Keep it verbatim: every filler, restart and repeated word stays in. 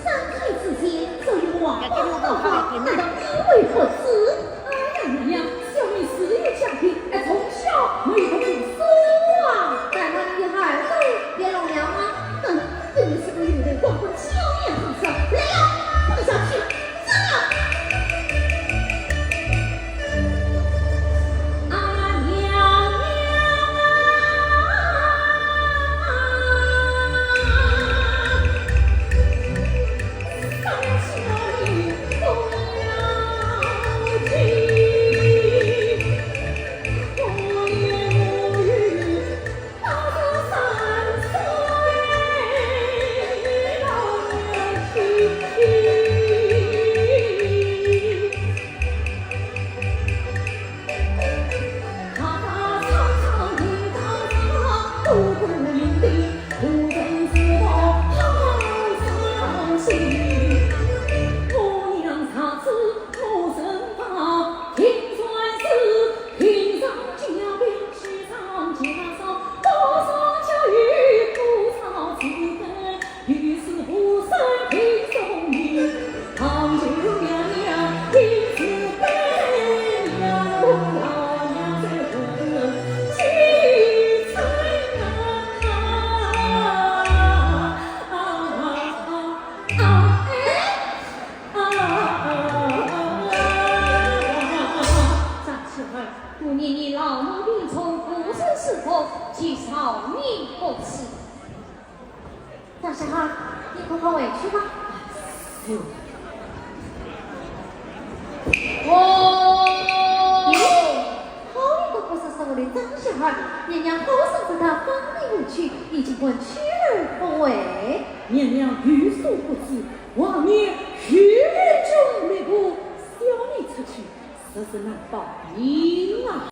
三太子殿，这与王后的话，难道你会不知？哎呀，娘娘，小女自有家庭，哎，从小没有读书啊。待我与孩儿都别弄了吗？哼，分明是个有人光棍，巧言令色。来呀，放下去，上啊！张小二，我念你老谋平从，不识时务，岂容你不知。张小二，你可好回去吧？是。哦。咦，好一个不识时务的张小二，娘娘好生知道放你回去，你竟敢去而不回。娘娘有所不知，王爷有军令部，小女出去，实是难保平安。